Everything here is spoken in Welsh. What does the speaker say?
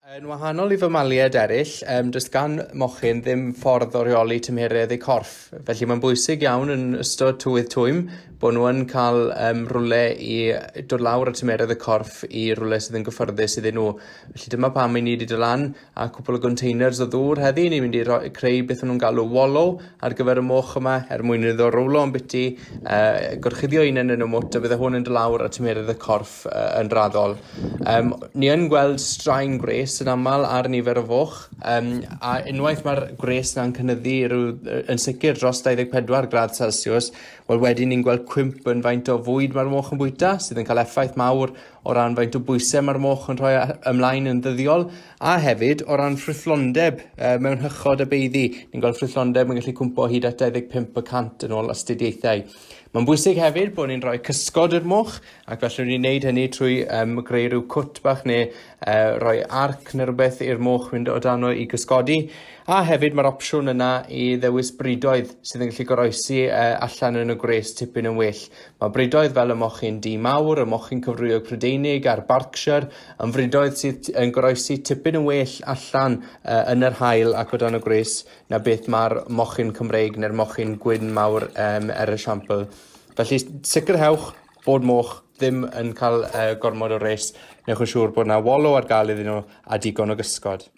Yn wahanol i famaliaid eraill, um, does gan mochyn ddim ffordd o reoli tymheredd eu corff. Felly mae'n bwysig iawn yn ystod tywydd twym bod nhw yn cael um, rhywle i dod lawr y tymheredd y corff i rhywle sydd yn gyffyrddus iddyn nhw. Felly dyma pam i ni wedi dod lan a cwpl o gontainers o ddŵr heddi. Ni'n mynd i roi, creu beth o'n nhw'n galw wallow ar gyfer y moch yma er mwyn iddo rowlo yn biti, uh, gorchuddio unan yn y mwt a bydde hwn yn dod lawr a tymheredd y corff yn raddol. Um, ni yn gweld straen gwres yn aml ar nifer o foch, um, a unwaith mae'r gwres na'n cynyddu rhyw, yn sicr dros 24 gradd Celsius, wel wedyn ni'n gweld cwymp yn faint o fwyd mae'r moch yn bwyta, sydd yn cael effaith mawr o ran faint o bwysau mae'r moch yn rhoi ymlaen yn ddyddiol, a hefyd o ran ffrwythlondeb uh, mewn hychod a beiddi. Ni'n gweld ffrwythlondeb yn gallu cwmpo hyd at 25% yn ôl astudiaethau. Mae'n bwysig hefyd bod ni'n rhoi cysgod i'r moch, Ac felly ni'n neud hynny trwy um, greu rhyw cwt bach neu uh, rhoi arc neu rhywbeth i'r moch fynd o dan i gysgodi. A hefyd mae'r opsiwn yna i ddewis bridoedd sydd yn gallu goroesi uh, allan yn y gwres tipyn yn well. Mae bridoedd fel y mochyn du mawr, y mochyn cyfrwyog Prydeinig a'r Berkshire yn fridoedd sydd yn goroesi tipyn yn well allan uh, yn yr haul ac o dan y gwres na beth mae'r mochyn Cymreig neu'r mochyn gwyn mawr um, er esiampl. Felly sicrhewch bod moch ddim yn cael uh, gormod o res, newch yn siŵr bod yna wallow ar gael iddyn nhw a digon o gysgod.